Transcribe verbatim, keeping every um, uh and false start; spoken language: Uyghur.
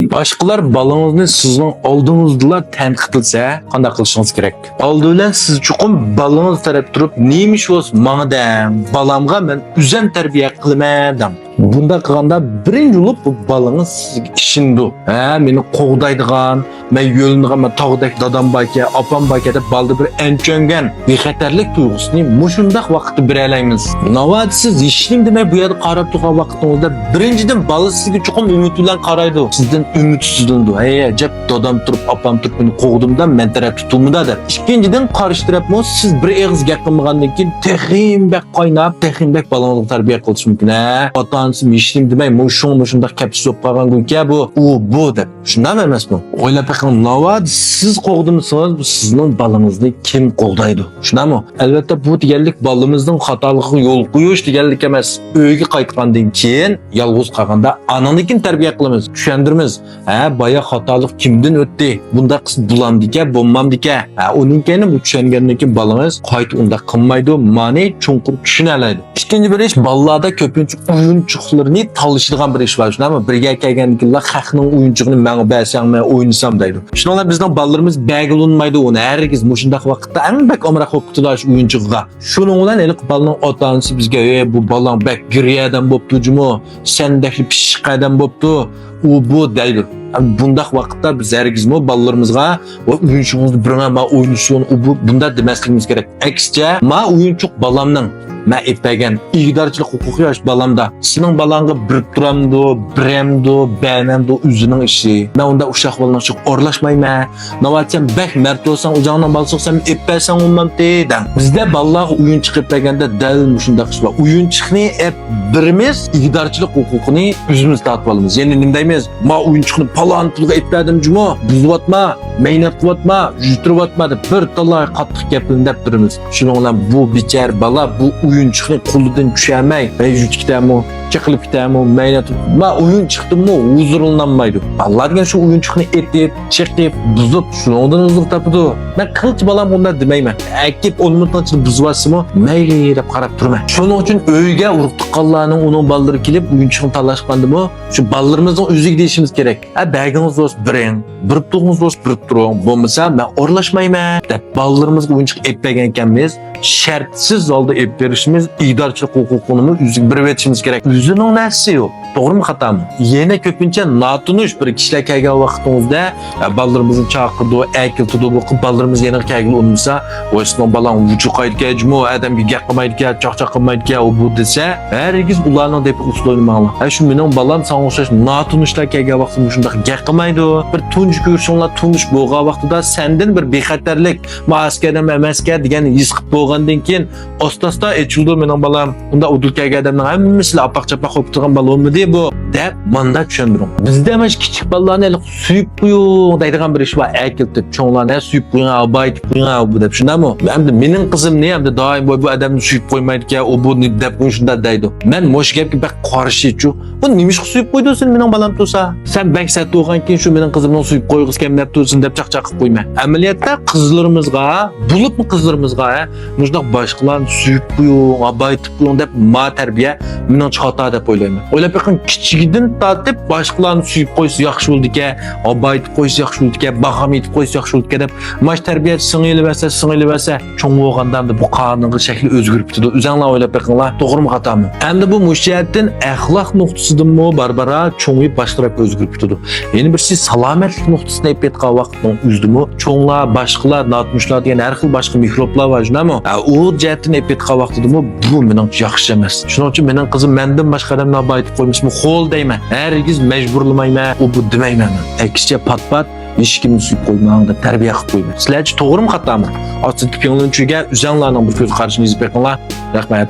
باشقىلار بالىڭىزنى سىزنىڭ ئالدىڭىزدىلا تەنقىدلىسە، قانداق قىلىشىڭىز كېرەك؟ ئالدى بىلەن سىز چوقۇم بالىڭىز تەرەپ تۇرۇپ، نېمە ئىش بولسا ماڭا دەڭ، بالامغا مەن ئۆزۈم تەربىيە قىلىمەن دەڭ. بۇنداق قىلغاندا بىرىنچى بولۇپ بۇ بالىڭىز سىزگە ئىشىنىدۇ. ھە، مېنى قوغدايدىغان، مەن يۆلىنىدىغان، مەن تاغدەك دادام باركەن، ئاپام باركەن دەپ بالىدا بىر ئەنچۈەنگەن بىخەتەرلىك تۇيغۇسىنى مۇشۇنداق ۋاقىتتا بېرەلەيمىز. ناۋادا سىز ھېچنېمە دېمەي بۇ يەردە قاراپ تۇرغان ۋاقتىڭىزدا بىرىنچىدىن بالا سىزگە چوقۇم ئۈمىد بىلەن قارايدۇ. سىزدىن ئۈمىدسىزلىنىدۇ. ھەي، ئەجەب دادام تۇرۇپ، ئاپام تۇرۇپ مېنى قوغدىمىدا، مەن تەرەپتە تۇرمىدا دەپ. ئىككىنچىدىن قارشى تەرەپمۇ سىز بىر ئېغىز گەپ قىلمىغاندىن كېيىن تېخىمۇ بەك قايناپ، تېخىمۇ بەك بالاڭىزغا تەربىيە قىلىشى مۇمكىن. ھە، ئاتا-ئانىسى ھېچنېمە دېمەي، مۇشۇڭ مۇشۇنداق كەپسىز بولۇپ قالغان گۇنكە بۇ، ئۇ، بۇ دەپ. شۇنداق ئەمەسمۇ؟ ئويلاپ بېقىڭ، ناۋادا سىز قوغدىمىسىڭىز، بۇ سىزنىڭ بالىڭىزنى كىم قوغدايدۇ؟ شۇنداقمۇ؟ ئەلۋەتتە، بۇ دېگەنلىك بالىمىزنىڭ خاتالىقىغا يول قويۇش دېگەنلىك ئەمەس. ئۆيگە قايتقاندىن كېيىن، يالغۇز قالغاندا ئانىڭدىن كېيىن تەربىيە قىلىمىز، چۈشەندۈرىمىز. ھە، بايا خاتالىق كىمدىن ئۆتتى؟ بۇنداق قىلسا بولامدىكەن، بولمامدىكەن؟ ھە، ئۇنىڭ كەينى بۇ چۈشەنگەندىن كېيىن بالىڭىز قايتا ئۇنداق قىلمايدۇ، مانى چوڭقۇر چۈشىنەلەيدۇ. ئىككىنچى بىر ئىش، بالىلاردا كۆپىنچە ئويۇنچۇقلىرىنى تالىشىدىغان بىر ئىش بار، شۇنداقمۇ؟ بىرگە كەلگەندىن كېيىنلا خەقنىڭ ئويۇنچۇقىنى ماڭا بەرسەڭمۇ ئوينىسام دەيدۇ. شۇنىڭ بىلەن بىزنىڭ بالىلىرىمىز بەرگىلى ئۇنىمايدۇ ئۇنى، ھەرگىز مۇشۇنداق ۋاقىتتا ئەڭ بەك ئامراق بولۇپ كېتىدۇ شۇ ئويۇنچۇقىغا. شۇنىڭ بىلەن ھېلىقى بالىنىڭ ئاتا-ئانىسى بىزگە، «ئەي، بۇ بالاڭ بەك گىرى ئادەم بوپتۇ جۇمۇ، سەندەكلا پىششىق ئادەم بوپتۇ، ئۇ بۇ» دەيدۇ. بۇنداق ۋاقىتتا بىز ھەرگىزمۇ بالىلىرىمىزغا، «ۋاي، ئويۇنچۇقىڭىزنى بېرىڭە، ما ئوينىسۇن، ئۇ بۇ» بۇنداق دېمەسلىكىمىز كېرەك. ئەكسىچە، ما ئويۇنچۇق بالامنىڭ، مەن ئېلىپ بەرگەن ئىگىدارچىلىق ھوقۇقى ياش بالامدا. سېنىڭ بالاڭغا بېرىپ تۇرامدۇ، بېرەمدۇ، بەرمەمدۇ، ئۆزىنىڭ ئىشى. مەن ئۇنداق ئۇششاق بالىنىڭ ئىشىغا ئارىلاشمايمەن. ناۋادا سەن بەك مەرد بولساڭ، ئۆزۈڭنىڭ بالىسى بولسا، سەن ئېلىپ بەرسەڭ بولمامتى دەڭ. بىزدە بالىلارغا ئويۇنچۇق ئېلىپ بەرگەندە دەل مۇشۇنداق ئىش بار. ئويۇنچۇقنى ئېلىپ بېرىمىز، ئىگىدارچىلىق ھوقۇقىنى ئۆزىمىز تارتىپ ئالىمىز. يەنى نېمە دەيمىز؟ ما ئويۇنچۇقنى پالان پۇلغا ئېلىپ بەردىم جۇمۇ، بۇزۇۋاتما، مەينەت قىلىۋاتما، يۈتتۈرۈۋاتما دەپ بىر تالاي قاتتىق گەپلىرىنى دەپ بېرىمىز. شۇنىڭ بىلەن بۇ بىچارە بالا بۇ ئويۇنچۇقنى قولىدىن چۈشۈرمەي، ھەي، يۈتۈپ كېتەمۇ، چېقىلىپ كېتەمۇ، مەينەت، ما ئويۇنچۇقتىنمۇ ھۇزۇرلىنالمايدۇ. بالىلار دېگەن شۇ ئويۇنچۇقنى ئېتىپ، چېقىپ، بۇزۇپ، شۇنىڭدىن ھۇزۇر تاپىدۇ. مەن قىلچە بالامغا ئۇنداق دېمەيمەن. ئەكىپ ئون مىنۇتنىڭ ئىچىدە بۇزۇۋەتسىمۇ، مەيلى دەپ قاراپ تۇرىمەن. شۇنىڭ ئۈچۈن ئۆيگە ئۇرۇق-تۇغقانلارنىڭ، ئۇنىڭ بالىلىرى كېلىپ ئويۇنچۇقنى تالاشقاندىمۇ، شۇ بالىلىرىمىزنىڭ ئۆزىگە دېيىشىمىز كېرەك. ھە، بەرگىڭىز بولسا بېرىڭ، بېرىپ تۇرغۇڭىز بولسا بېرىپ تۇرۇڭ، بولمىسا مەن ئارىلاشمايمەن دەپ بالىلىرىمىزغا ئويۇنچۇق ئېلىپ بەرگەنكەنمىز، شەرتسىز ھالدا ئېلىپ بېرىشىمىز، ئىگىدارچىلىق ھوقۇقىنىمۇ ئۆزىگە بېرىۋېتىشىمىز كېرەك. ئۆزىنىڭ نەرسىسى يوق. توغرىمۇ خاتامۇ؟ يەنە كۆپىنچە ناتونۇش بىر كىشىلەر كەلگەن ۋاقتىڭىزدا، ئە، بالىلىرىمىزنى چاقىرىدۇ، ئەكېلتىدۇ، بۇ قىل بالىلىرىمىز يېنىغا كەلگىلى ئۇنىمىسا، «ۋاي، سېنىڭ بالاڭ ۋۇجۇقايدىكەن جۇمۇ، ئادەمگە گەپ قىلمايدىكەن، چاقچاق قىلمايدىكەن، ئۇ بۇ» دېسە، ھەرگىز ئۇلارنىڭ دەپ ئۇسسۇل ئوينىماڭلار. ھە، شۇ مېنىڭ بالام ساڭا ئوخشاش ناتونۇشلار كەلگەن ۋاقتىدا مۇشۇنداق گەپ قىلمايدۇ. بىر تۇنجى كۆرۈشۈڭلار تونۇش بولغان ۋاقتىدا سەندىن بىر بىخەتەرلىك، ما ئەسكى ئادەم ئەمەسكەن دېگەننى ھېس قىلىپ بولغاندىن كېيىن، ئاستا-ئاستا ئېچىلىدۇ مېنىڭ بالام. ئۇنداق ئۇدۇل كەلگەن ئادەمنىڭ ھەممىسىلا ئاپاق-چاپاق بولۇپ تۇرغان بالا بولمىدى بۇ، دەپ ماندا چۈشەندۈرۈڭ. بىزدە مانا كىچىك بالىلارنى ھېلىقى سۆيۈپ قويۇڭ دەيدىغان بىر ئىش بار، ئەكېلتىپ چوڭلارنى، ھە، سۆيۈپ قويۇڭ، ھە، بايىتىپ قويۇڭ، ھە، بۇ دەپ، شۇنداقمۇ؟ ئەمدى مېنىڭ قىزىم نېمە، ئەمدى دائىم، «ۋاي، بۇ ئادەمنى سۆيۈپ قويمايدىكەن، ئۇ بۇ» دەپ شۇنداق دەيدۇ. مەن مۇشۇ گەپكە بەك قارشىچۇ. بۇ نېمىشقا سۆيۈپ قويدۇ سېنى مېنىڭ بالام تۇرسا؟ سەن بەك سەت بولغانكىن شۇ مېنىڭ قىزىمنى سۆيۈپ قويغۇسى كەلمەپتۇ سېنى دەپ چاقچاق قىلىپ قويىمەن. ئەمەلىيەتتە قىزلىرىمىزغا، بولۇپمۇ قىزلىرىمىزغا، ھە، مۇشۇنداق باشقىلارنى سۆيۈپ قويۇڭ، بايىتىپ قويۇڭ دەپ ما تەربىيە مېنىڭچە خاتا دەپ ئويلايمەن. ئويلاپ بېقىڭ، كىچىكىدىن تارتىپ باشقىلارنى سۆيۈپ قويسا ياخشى بولىدىكەن، بايىتىپ قويسا ياخشى بولىدىكەن، باھام ئېيتىپ قويسا ياخشى بولىدىكەن دەپ، ماش تەربىيە سىڭىۋېلىۋەرسە، سىڭىۋېلىۋەرسە، چوڭ بولغاندا ئەمدى بۇ قانۇنغا شەكلى ئۆزگىرىپ كېتىدۇ. ئۆزەڭلار ئويلاپ بېقىڭلار، توغرىمۇ خاتامۇ؟ ئەمدى بۇ مۇشۇ جەھەتتىن ئەخلاق نۇقتىسىدىنمۇ بارا-بارا چوڭىيىپ باشقا تەرەپكە ئۆزگىرىپ كېتىدۇ. يەنە بىرسى سالامەتلىك نۇقتىسىدىن ئېلىپ ئېيتقان ۋاقىتنىڭ ئۆزىدىمۇ چوڭلار، باشقىلار، ناتونۇشلار دېگەن ھەر خىل باشقا مىكروبلار بار، شۇنداقمۇ؟ ھە، ئۇ جەھەتتىن ئېلىپ ئېيتقان ۋاقتىدىمۇ بۇ مېنىڭچە ياخشى ئەمەس. شۇنىڭ ئۈچۈن مېنىڭ قىزىم مەندىن باشقا ئادەمنى بايىتىپ قويمىسىمۇ خول دەيمەن. ھەرگىز مەجبۇرلىمايمەن، ئۇ بۇ دېمەيمەن مەن. ئەكسىچە پات-پات ھېچكىمنى سۆيۈپ قويماڭ دەپ تەربىيە قىلىپ قويىمەن. سىلەرچە توغرىمۇ خاتامۇ؟ ئاستىدىكى پىڭلىن چۈيگە ئۆزەڭلارنىڭ بىر كۆز قارىشىنى يېزىپ بېقىڭلار. رەھمەت.